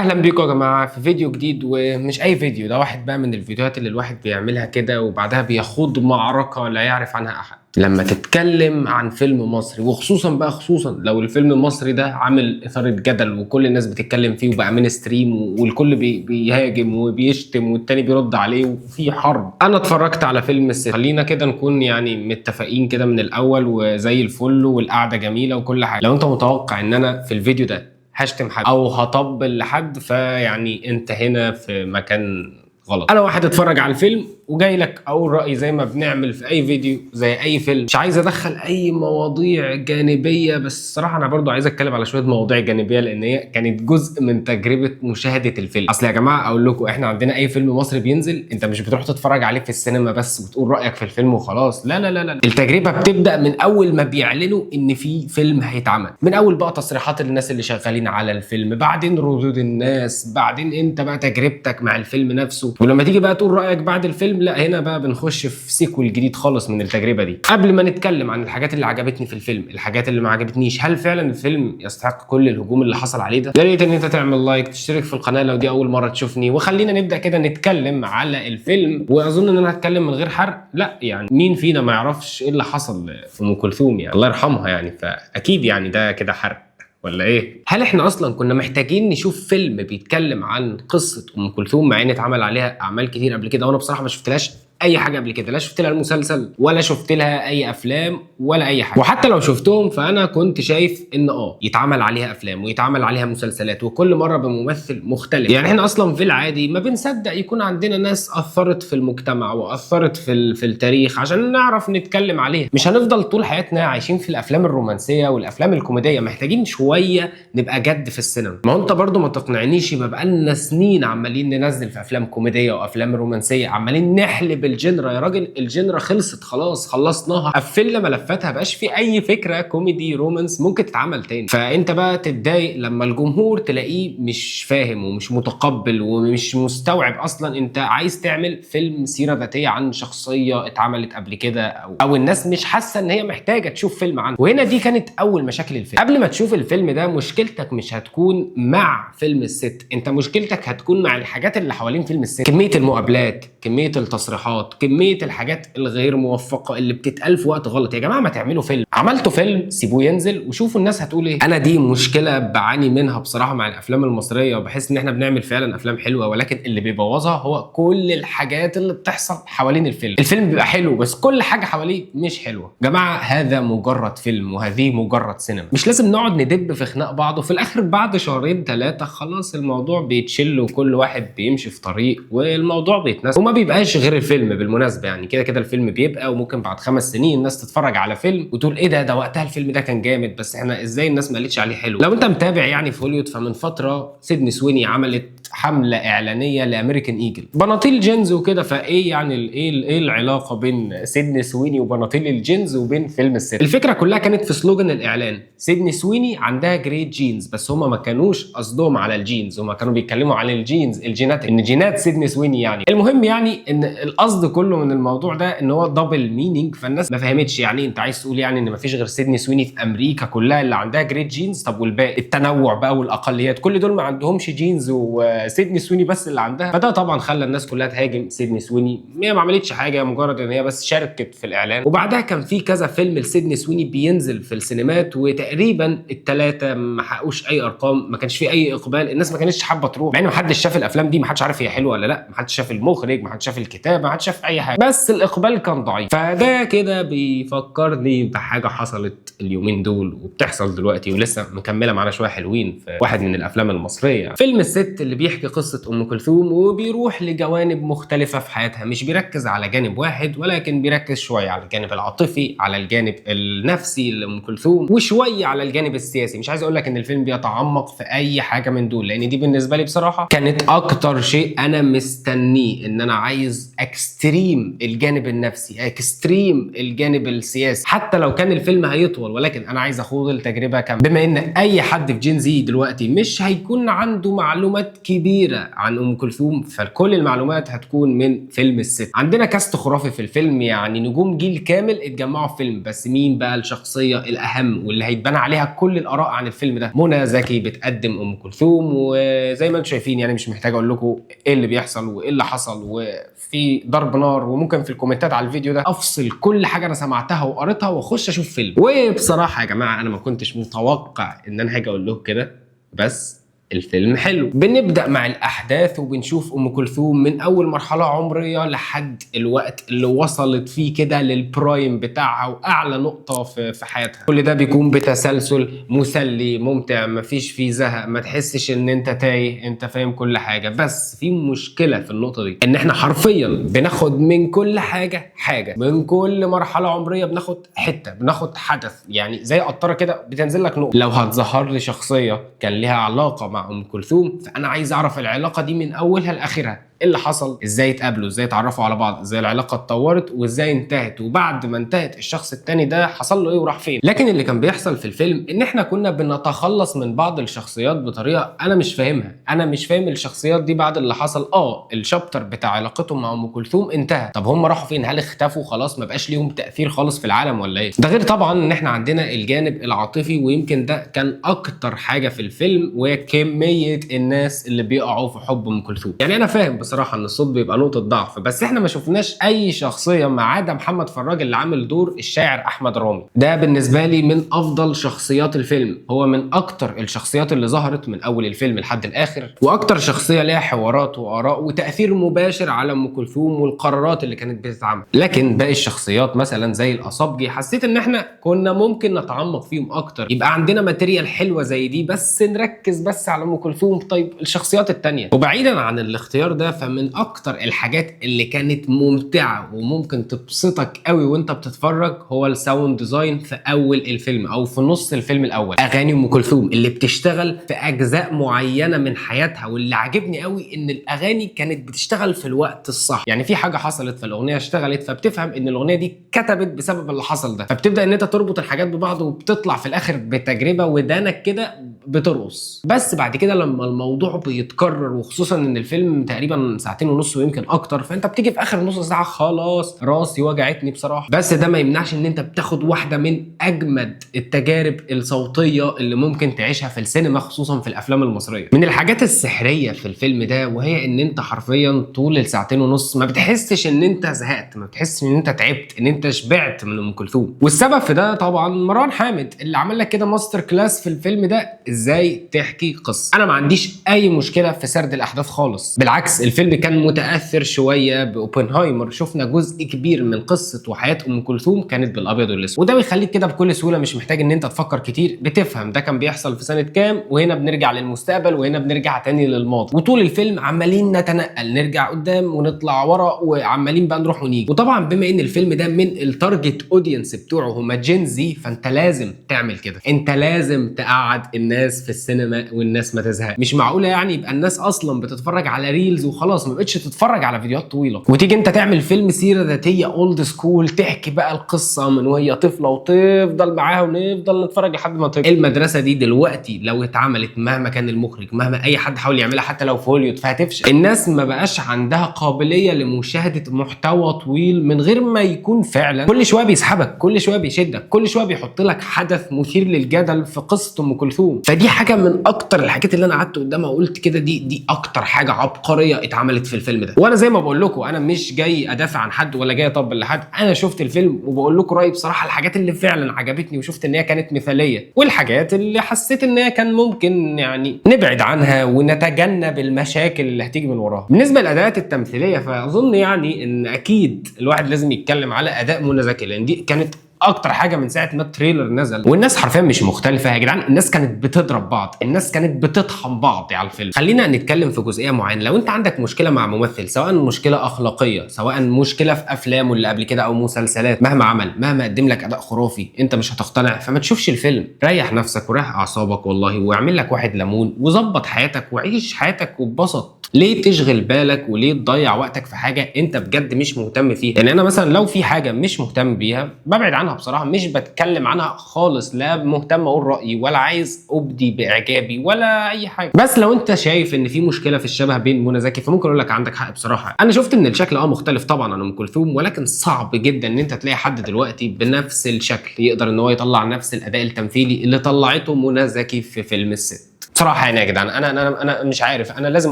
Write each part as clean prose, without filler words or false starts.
اهلا بيكم يا جماعة في فيديو جديد، ومش اي فيديو، ده واحد بقى من الفيديوهات اللي الواحد بيعملها كده وبعدها بيخوض معركة لا يعرف عنها احد. لما تتكلم عن فيلم مصري، وخصوصا بقى خصوصا لو الفيلم المصري ده عامل اثاره جدل وكل الناس بتتكلم فيه وبقى mainstream والكل بيهاجم وبيشتم والتاني بيرد عليه وفي حرب. انا اتفرجت على فيلم الست، خلينا كده نكون يعني متفقين كده من الاول وزي الفل والقعده جميلة وكل حاجه. لو انت متوقع ان انا في الفيديو ده هشتم حد او هطبل لحد، فيعني انت هنا في مكان غلط. انا واحد اتفرج على الفيلم وجاي لك اقول رايي زي ما بنعمل في اي فيديو زي اي فيلم. مش عايز ادخل اي مواضيع جانبيه، بس الصراحة انا برضو عايز اتكلم على شوية مواضيع جانبيه لان هي كانت جزء من تجربه مشاهده الفيلم. اصل يا جماعة اقول لكم، احنا عندنا اي فيلم مصري بينزل انت مش بتروح تتفرج عليه في السينما بس وتقول رايك في الفيلم وخلاص. لا لا لا لا، التجربة بتبدا من اول ما بيعلنوا ان في فيلم هيتعمل، من اول بقى تصريحات الناس اللي شغالين على الفيلم، بعدين ردود الناس، بعدين انت بقى تجربتك مع الفيلم نفسه، ولما تيجي بقى تقول رايك بعد الفيلم، لا هنا بقى بنخش في sequel جديد خالص من التجربة دي. قبل ما نتكلم عن الحاجات اللي عجبتني في الفيلم، الحاجات اللي ما عجبتنيش، هل فعلا الفيلم يستحق كل الهجوم اللي حصل عليه ده؟ يا ريت ان انت تعمل like، تشترك في القناة لو دي اول مرة تشوفني، وخلينا نبدا كده نتكلم على الفيلم. واظن ان انا هتكلم من غير حرق، لا يعني مين فينا ما يعرفش ايه اللي حصل في ام كلثوم، يعني الله يرحمها يعني، فاكيد يعني ده كده حرق ولا ايه؟ هل احنا اصلا كنا محتاجين نشوف فيلم بيتكلم عن قصة ام كلثوم مع ان اتعمل عليها اعمال كتير قبل كده؟ وانا بصراحة ما شفتلهاش اي حاجة قبل كده، لا شفت لها المسلسل ولا شفت لها اي افلام ولا اي حاجة، وحتى لو شفتهم فانا كنت شايف ان يتعمل عليها افلام ويتعمل عليها مسلسلات وكل مرة بممثل مختلف. يعني احنا اصلا في العادي ما بنصدق يكون عندنا ناس اثرت في المجتمع واثرت في التاريخ عشان نعرف نتكلم عليها. مش هنفضل طول حياتنا عايشين في الافلام الرومانسية والافلام الكوميديه، محتاجين شوية نبقى جد في السينما. ما هو انت برضو ما تقنعنيش يبقى بقالنا سنين عمالين ننزل في افلام كوميدية وافلام رومانسيه، عمالين نحلب ال genre. يا راجل ال genre خلصت خلاص، خلصناها، قفلنا ملفاتها، بقاش في اي فكرة كوميدي romance ممكن تتعمل تاني. فانت بقى تتضايق لما الجمهور تلاقيه مش فاهم ومش متقبل ومش مستوعب اصلا انت عايز تعمل فيلم سيره ذاتية عن شخصية اتعملت قبل كده، او الناس مش حاسه ان هي محتاجه تشوف فيلم عنه. وهنا دي كانت اول مشاكل الفيلم. قبل ما تشوف الفيلم ده مشكلتك مش هتكون مع فيلم الست، انت مشكلتك هتكون مع الحاجات اللي حوالين فيلم الست، كمية المقابلات، كمية التصريحات، كمية الحاجات الغير موفقة اللي بتتقال في وقت غلط. يا جماعة ما تعملوا فيلم، عملتوا فيلم سيبوه ينزل وشوفوا الناس هتقول ايه. انا دي مشكلة بعاني منها بصراحة مع الافلام المصريه، وبحس ان احنا بنعمل فعلا افلام حلوة، ولكن اللي بيبوظها هو كل الحاجات اللي بتحصل حوالين الفيلم. الفيلم بيبقى حلو بس كل حاجة حواليه مش حلوة. جماعة هذا مجرد فيلم وهذه مجرد سينما، مش لازم نقعد ندب في خناق بعض، وفي الاخر بعد شهرين ثلاثة خلاص الموضوع بيتشل وكل واحد بيمشي في طريق والموضوع بيتنسى وما بيبقاش غير الفيلم. بالمناسبة يعني كده كده الفيلم بيبقى، وممكن بعد 5 سنين الناس تتفرج على فيلم وتقول ايه ده وقتها الفيلم ده كان جامد، بس احنا ازاي الناس ما قالتش عليه حلو. لو انت متابع يعني في هوليوود، فمن فترة سيدني سويني عملت حمله اعلانية لامريكان ايجل، بناطيل جينز وكده. فايه يعني ايه العلاقة بين سيدني سويني وبناطيل الجينز وبين فيلم الست؟ الفكرة كلها كانت في slogan الاعلان، سيدني سويني عندها great genes، بس هما ما كانوش قصدهم على الجينز، هما كانوا بيتكلموا عن ال genes الجينات، ان جينات سيدني سويني يعني. المهم يعني ان القصد كله من الموضوع ده ان هو double meaning، فالناس ما فهمتش يعني انت عايز تقول يعني ان ما فيش غير سيدني سويني في امريكا كلها اللي عندها great genes؟ طب والباقي التنوع بقى والاقليات كل دول ما عندهمش genes وسيدني سويني بس اللي عندها؟ فده طبعا خلى الناس كلها تهاجم سيدني سويني، هي ما عملتش حاجة، مجرد ان هي بس شاركت في الاعلان. وبعدها كان في كذا فيلم لسيدني سويني بينزل في السينمات، وتقريبا الثلاثة ما حققوش اي ارقام، ما كانش في اي اقبال، الناس ما كانتش حابة تروح، مع ان ما حدش شاف الافلام دي، ما حدش عارف هي حلوة ولا لا، ما حدش شاف المخرج، ما حدش شاف الكتاب، ما حدش شاف اي حاجة، بس الاقبال كان ضعيف. فده كده بيفكرني بحاجة حصلت اليومين دول وبتحصل دلوقتي ولسه مكملة معانا شوية حلوين في واحد من الافلام المصرية، فيلم الست اللي بيحكي قصة ام كلثوم وبيروح لجوانب مختلفة في حياتها، مش بيركز على جانب واحد، ولكن بيركز شوية على الجانب العاطفي، على الجانب النفسي لام كلثوم، وشوية على الجانب السياسي. مش عايز اقول لك ان الفيلم بيتعمق في اي حاجة من دول، لان دي بالنسبة لي بصراحة كانت اكتر شيء انا مستنيه، ان انا عايز extreme الجانب النفسي، extreme الجانب السياسي، حتى لو كان الفيلم هيطول، ولكن انا عايز اخوض التجربة كاملة. بما ان اي حد في Gen Z دلوقتي مش هيكون عنده معلومات كبيرة كبيرة عن ام كلثوم، فكل المعلومات هتكون من فيلم الست. عندنا cast خرافي في الفيلم، يعني نجوم جيل كامل اتجمعوا في فيلم، بس مين بقى الشخصية الاهم واللي هيتبنى عليها كل الاراء عن الفيلم ده؟ منى زكي بتقدم ام كلثوم، وزي ما انتم شايفين يعني مش محتاج اقول لكم ايه اللي بيحصل وايه اللي حصل، وفي ضرب نار، وممكن في الكومنتات على الفيديو ده افصل كل حاجة انا سمعتها وقريتها واخش اشوف فيلم. وبصراحة يا جماعة انا ما كنتش متوقع ان انا هاجي اقول لكم كده، بس الفيلم حلو. بنبدا مع الاحداث وبنشوف ام كلثوم من اول مرحلة عمرية لحد الوقت اللي وصلت فيه كده لل prime بتاعها واعلى نقطة في حياتها. كل ده بيكون بتسلسل مسلي ممتع، مفيش فيه زهق، ما تحسش ان انت تايه، انت فاهم كل حاجة. بس في مشكلة في النقطة دي، ان احنا حرفيا بناخد من كل حاجة حاجة، من كل مرحلة عمرية بناخد حتة، بناخد حدث، يعني زي قطرة كده بتنزل لك نقطة. لو هتظهر لي شخصية كان ليها علاقة مع ام كلثوم، فانا عايز اعرف العلاقة دي من اولها لاخرها، ايه اللي حصل، ازاي اتقابلوا، ازاي اتعرفوا على بعض، ازاي العلاقة اتطورت وازاي انتهت، وبعد ما انتهت الشخص التاني ده حصل له ايه وراح فين. لكن اللي كان بيحصل في الفيلم ان احنا كنا بنتخلص من بعض الشخصيات بطريقة انا مش فاهمها. انا مش فاهم الشخصيات دي بعد اللي حصل. ال chapter بتاع علاقتهم مع ام كلثوم انتهى، طب هم راحوا فين؟ هل اختفوا خلاص ما بقاش ليهم تاثير خالص في العالم ولا ايه؟ ده غير طبعا ان احنا عندنا الجانب العاطفي، ويمكن ده كان اكتر حاجة في الفيلم، وهي كمية الناس اللي بيقعوا في حب ام كلثوم. يعني انا فاهم بصراحة ان الصوت بيبقى نقطة ضعف، بس احنا ما شفناش اي شخصية ما عدا محمد فراج اللي عامل دور الشاعر احمد رامي. ده بالنسبة لي من افضل شخصيات الفيلم، هو من اكتر الشخصيات اللي ظهرت من اول الفيلم لحد الاخر، واكتر شخصية ليها حوارات واراء وتاثير مباشر على ام كلثوم والقرارات اللي كانت بتتعمل. لكن باقي الشخصيات مثلا زي الاصابجي حسيت ان احنا كنا ممكن نتعمق فيهم اكتر، يبقى عندنا material حلوة زي دي، بس نركز بس على ام كلثوم. طيب الشخصيات التانية، وبعيدا عن الاختيار ده، فمن اكتر الحاجات اللي كانت ممتعة وممكن تبسطك قوي وانت بتتفرج هو ال sound design في اول الفيلم او في نص الفيلم الاول. اغاني ام كلثوم اللي بتشتغل في اجزاء معينة من حياتها، واللي عاجبني قوي ان الاغاني كانت بتشتغل في الوقت الصح، يعني في حاجة حصلت فالاغنيه اشتغلت، فبتفهم ان الاغنية دي كتبت بسبب اللي حصل ده، فبتبدا ان انت تربط الحاجات ببعض وبتطلع في الاخر بتجربه ودانك كده بترقص. بس بعد كده لما الموضوع بيتكرر، وخصوصا ان الفيلم تقريبا ساعتين ونص ويمكن اكتر، فانت بتيجي في اخر نص ساعة خلاص راسي وجعتني بصراحة. بس ده ما يمنعش ان انت بتاخد واحدة من اجمد التجارب الصوتية اللي ممكن تعيشها في السينما، خصوصا في الافلام المصرية. من الحاجات السحريه في الفيلم ده وهي ان انت حرفيا طول الساعتين ونص ما بتحسش ان انت زهقت، ما بتحسش ان انت تعبت، ان انت شبعت من ام كلثوم. والسبب في ده طبعا مروان حامد اللي عمل لك كده master class في الفيلم ده ازاي تحكي قصة. انا ما عنديش اي مشكلة في سرد الاحداث خالص، بالعكس الفيلم كان متاثر شوية باوبنهايمر، شفنا جزء كبير من قصة وحياه ام كلثوم كانت بالابيض والاسود، وده بيخليك كده بكل سهولة مش محتاج ان انت تفكر كتير، بتفهم ده كان بيحصل في سنة كام، وهنا بنرجع للمستقبل وهنا بنرجع تاني للماضي، وطول الفيلم عمالين نتنقل، نرجع قدام ونطلع ورا، وعمالين بقى نروح ونيجي. وطبعا بما ان الفيلم ده من ال target audience بتوعه هما Gen Z، فانت لازم تعمل كده، انت لازم تقعد الناس في السينما والناس ما تزهق. مش معقولة يعني يبقى الناس اصلا بتتفرج على reels وخلاص، ما بقتش تتفرج على فيديوهات طويلة، وتيجي انت تعمل فيلم سيره ذاتية old school تحكي بقى القصة من وهي طفله وتفضل معاها ونفضل نتفرج لحد ما تكبر. المدرسة دي دلوقتي لو اتعملت مهما كان المخرج، مهما اي حد حاول يعملها، حتى لو في هوليود، فهتفشل. الناس ما بقاش عندها قابلية لمشاهدة محتوى طويل من غير ما يكون فعلا كل شوية بيسحبك، كل شوية بيشدك، كل شوية بيحط لك حدث مثير للجدل في قصة ام كلثوم. فدي حاجة من اكتر الحاجات اللي انا قعدت قدامها وقلت كده دي اكتر حاجة عبقرية اتعملت في الفيلم ده. وانا زي ما بقول لكم انا مش جاي ادافع عن حد ولا جاي اطبل لحد، انا شفت الفيلم وبقول لكم رايي بصراحة، الحاجات اللي فعلا عجبتني وشفت ان هي كانت مثاليه، والحاجات اللي حسيت ان هي كان ممكن يعني نبعد عنها ونتجنب المشاكل اللي هتيجي من وراها. بالنسبة للاداءات التمثيلية فاظن يعني ان اكيد الواحد لازم يتكلم على اداء منى زكي، لان دي كانت اكتر حاجة من ساعة ما ال trailer نزل والناس حرفيا مش مختلفة يا جدعان، الناس كانت بتضرب بعض، الناس كانت بتطحن بعض على الفيلم. خلينا نتكلم في جزئية معينة، لو انت عندك مشكلة مع ممثل، سواء مشكلة اخلاقية، سواء مشكلة في افلامه اللي قبل كده او مسلسلات، مهما عمل، مهما قدم لك اداء خرافي، انت مش هتقتنع، فما تشوفش الفيلم. ريح نفسك وريح اعصابك والله، واعمل لك واحد ليمون وظبط حياتك وعيش حياتك واتبسط. ليه تشغل بالك وليه تضيع وقتك في حاجة انت بجد مش مهتم فيها؟ يعني انا مثلا لو في حاجة مش مهتم بيها ببعد عنها بصراحه، مش بتكلم عنها خالص، لا مهتم اقول رايي ولا عايز ابدي باعجابي ولا اي حاجه. بس لو انت شايف ان في مشكلة في الشبه بين منى زكي فممكن اقول لك عندك حق بصراحه. انا شفت ان الشكل مختلف طبعا عن ام كلثوم، ولكن صعب جدا ان انت تلاقي حد دلوقتي بنفس الشكل يقدر ان هو يطلع نفس الاداء التمثيلي اللي طلعته منى زكي في فيلم الست. بصراحة يعني يا جدعان انا مش عارف، انا لازم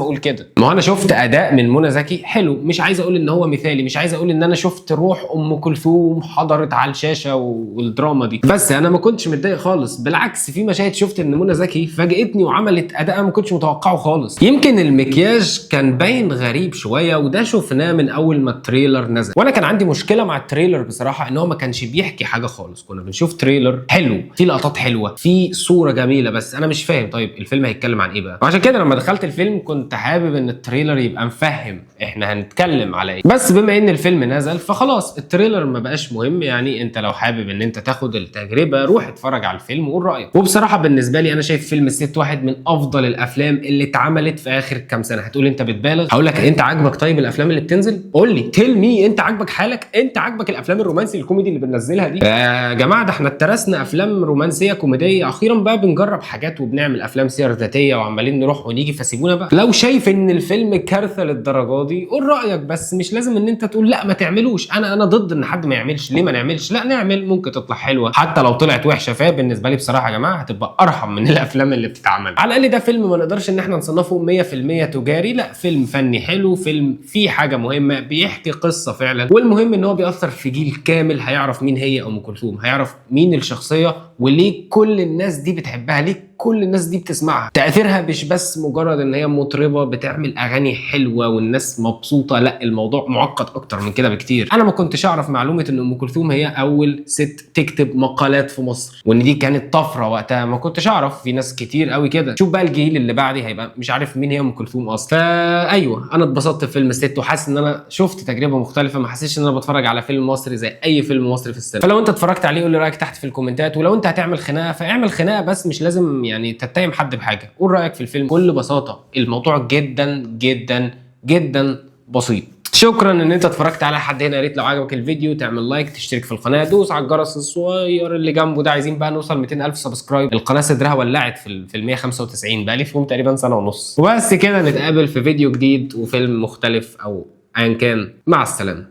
اقول كده. ما هو انا شفت اداء من منى زكي حلو، مش عايز اقول ان هو مثالي، مش عايز اقول ان انا شفت روح ام كلثوم حضرت على الشاشة والدراما دي، بس انا ما كنتش متضايق خالص. بالعكس في مشاهد شفت ان منى زكي فاجئتني وعملت اداء ما كنتش متوقعه خالص. يمكن المكياج كان باين غريب شويه، وده شفناه من اول ما ال trailer نزل. وانا كان عندي مشكلة مع ال trailer بصراحه، ان هو ما كانش بيحكي حاجة خالص. كنا بنشوف trailer حلو، في لقطات حلوه، في صوره جميله، بس انا مش فاهم طيب الفيلم هيتكلم عن ايه بقى. وعشان كده لما دخلت الفيلم كنت حابب ان ال trailer يبقى مفهم احنا هنتكلم على ايه. بس بما ان الفيلم نزل فخلاص ال trailer ما بقاش مهم. يعني انت لو حابب ان انت تاخد التجربة روح اتفرج على الفيلم وقول رايك. وبصراحة بالنسبة لي انا شايف فيلم الست واحد من افضل الافلام اللي اتعملت في اخر كام سنة. هتقول انت بتبالغ، هقول لك انت عاجبك طيب الافلام اللي بتنزل؟ قول لي، tell me، انت عاجبك حالك؟ انت عاجبك الافلام الرومانسي الكوميدي اللي بننزلها دي؟ يا جماعة ده احنا اترسنا افلام رومانسية كوميديه، اخيرا بقى بنجرب حاجات وبنعمل افلام سير ذاتية وعمالين نروح ونيجي، فسيبونا بقى. لو شايف ان الفيلم كارثة للدرجة دي قول رايك، بس مش لازم ان انت تقول لا ما تعملوش. انا ضد ان حد ما يعملش. ليه ما نعملش؟ لا نعمل، ممكن تطلع حلوة حتى لو طلعت وحشه. فبالنسبه لي بصراحة يا جماعة هتبقى ارحم من الافلام اللي بتتعمل. على الاقل ده فيلم ما نقدرش ان احنا نصنفه 100% تجاري، لا فيلم فني حلو، فيلم فيه حاجة مهمه، بيحكي قصة فعلا. والمهم ان هو بيأثر في جيل كامل، هيعرف مين هي ام كلثوم، هيعرف مين الشخصية وليه كل الناس دي بتحبها، ليه كل الناس دي بتسمعها. تأثيرها مش بس مجرد ان هي مطربة بتعمل اغاني حلوة والناس مبسوطة، لا الموضوع معقد اكتر من كده بكتير. انا ما كنتش اعرف معلومة ان ام كلثوم هي اول ست تكتب مقالات في مصر، وان دي كانت طفرة وقتها، ما كنتش اعرف. في ناس كتير قوي كده. شوف بقى الجيل اللي بعدي هيبقى مش عارف مين هي ام كلثوم اصلا. فايوه انا اتبسطت في فيلم الست، وحاسس ان انا شفت تجربة مختلفة، ما حسيتش ان انا بتفرج على فيلم مصري زي اي فيلم مصري في السينما. فلو انت اتفرجت عليه قول لي رايك تحت في الكومنتات، ولو انت هتعمل خناقه فاعمل خناقه، بس مش لازم يعني تتهم حد بحاجه. قول رايك في الفيلم بكل بساطه، الموضوع جدا جدا جدا بسيط. شكرا ان انت اتفرجت على لحد هنا. يا ريت لو عجبك الفيديو تعمل like، تشترك في القناه، دوس على الجرس الصغير اللي جنبه ده. عايزين بقى نوصل 200 الف subscribe. القناة صدرها ولعت في ال 195، بقى لي فيهم تقريبا سنة ونص. وبس كده، نتقابل في فيديو جديد وفيلم مختلف او ايا كان. مع السلامه.